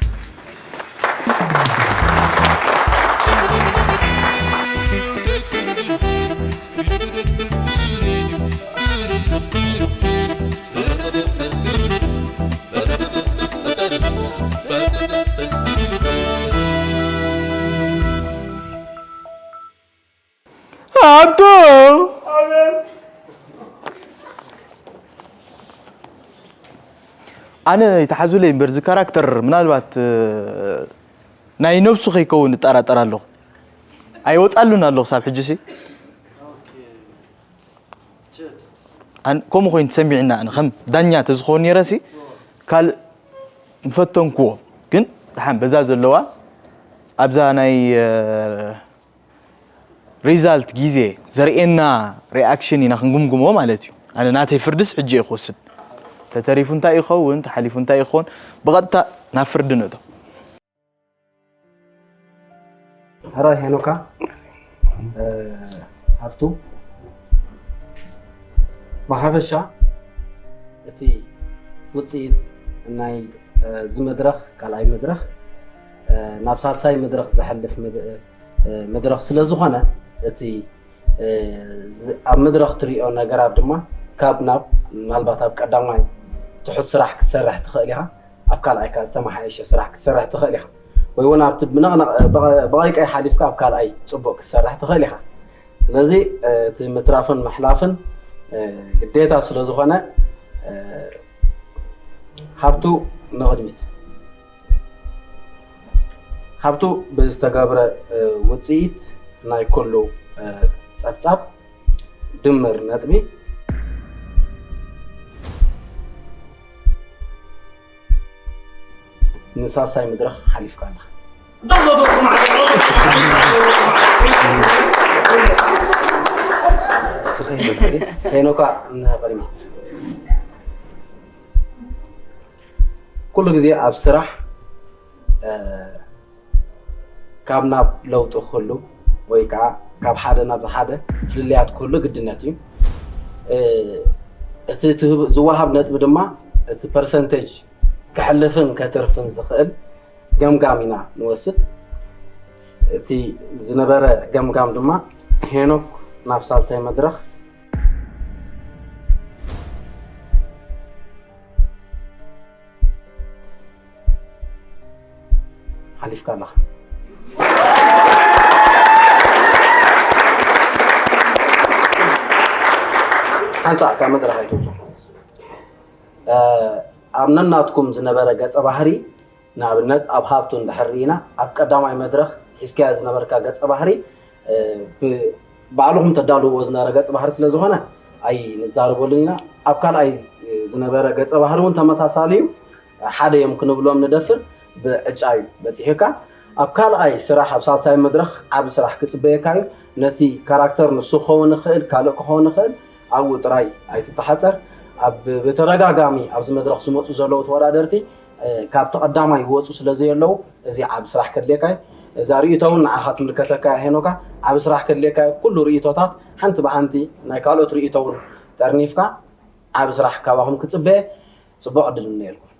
ኣቶ ኣነ ይተሓዙለይ እምበር እዚ ካራክተር ምናልባት ናይ ነብሱ ከይከውን እጠራጠር ኣለኹ። ኣይወፃሉን ኣለኹ ሳብ ሕጂ ሲ ከምኡ ኮይኑ ተሰሚዕና ኣነ ከም ዳኛ ተዝኸውን ነይረ ሲ ካልእ ምፈተንክዎ ግን ደሓን በዛ ዘለዋ ኣብዛ ናይ ሪዛልት ግዜ ዘርእየና ሪኣክሽን ኢና ክንግምግሞ ማለት እዩ። ኣነ ናተይ ፍርድስ ሕጂ እየ ክወስድ። ተተሪፉ እንታይ ይኸውን ተሓሊፉ እንታይ ይኸውን ብቐጥታ ናብ ፍርዲ ንእቶ። ሕራይ ሄኖካ፣ ሃብቱ፣ ብሓፈሻ እቲ ውፅኢት ናይ እዚ መድረኽ ካልኣይ መድረኽ ናብ ሳልሳይ መድረኽ ዘሕልፍ መድረኽ ስለ ዝኾነ እቲ ኣብ መድረኽ ትሪኦ ነገራት ድማ ካብ ናብ ምናልባት ኣብ ቀዳማይ ትሑት ስራሕ ክትሰርሕ ትኽእል ኢኻ። ኣብ ካልኣይ ከኣ ዝተመሓየሸ ስራሕ ክትሰርሕ ትኽእል ኢኻ ወይ እውን ኣብቲ ብቐይቀይ ሓሊፍካ ኣብ ካልኣይ ፅቡቕ ክትሰርሕ ትኽእል ኢኻ። ስለዚ እቲ ምትራፍን ምሕላፍን ግዴታ ስለ ዝኾነ ሃብቱ ንቕድሚት። ሃብቱ ብዝተገብረ ውፅኢት ናይ ኩሉ ፀብፃብ ድምር ነጥቢ ንሳልሳይ መድረኽ ሓሊፍካ ኣለኻ። ሄኖካ ንቕድሚት። ኩሉ ግዜ ኣብ ስራሕ ካብ ናብ ለውጢ ክህሉ ወይ ከዓ ካብ ሓደ ናብ ሓደ ፍልልያት ክህሉ ግድነት እዩ። እቲ ዝወሃብ ነጥቢ ድማ እቲ ፐርሰንቴጅ ከሕልፍን ከትርፍን ዝኽእል ገምጋም ኢና ንወስድ። እቲ ዝነበረ ገምጋም ድማ ሄኖክ ናብ ሳልሳይ መድረኽ ሓሊፍካ ኣለኻ። ሓንሳእ ካብ መድረኽ ኣይትውፁ። ኣብ ነናትኩም ዝነበረ ገፀ ባህሪ ንኣብነት ኣብ ሃብቱ እንድሕር ርኢና ኣብ ቀዳማይ መድረኽ ሒዝካዮ ዝነበርካ ገፀ ባህሪ ባዕልኹም ተዳልውዎ ዝነበረ ገፀ ባህሪ ስለ ዝኾነ ኣይንዛረበሉን ኢና። ኣብ ካልኣይ ዝነበረ ገፀ ባህሪ እውን ተመሳሳሊ እዩ። ሓደ እዮም ክንብሎም ንደፍር። ብዕጫ እዩ በፂሑካ። ኣብ ካልኣይ ስራሕ ኣብ ሳልሳይ መድረኽ ዓብ ስራሕ ክፅበየካ እዩ። ነቲ ካራክተር ንሱ ክኸውን ይኽእል ካልእ ክኸውን ይኽእል። ኣብኡ ጥራይ ኣይትተሓፀር። ኣብ ብተደጋጋሚ ኣብዚ መድረኽ ዝመፁ ዘለዉ ተወዳደርቲ ካብቲ ቀዳማይ ይወፁ ስለ ዘየለዉ እዚ ዓብ ስራሕ ከድልየካ እዩ። እዛ ርእይቶ እውን ንዓኻ ትምልከተካ እያ ሄኖካ። ዓብ ስራሕ ከድልየካ እዩ። ኩሉ ርእይቶታት ሓንቲ ብሓንቲ ናይ ካልኦት ርእይቶ እውን ጠርኒፍካ ዓብ ስራሕ ካባኹም ክፅበየ። ፅቡቕ ዕድል እምነየልኩም።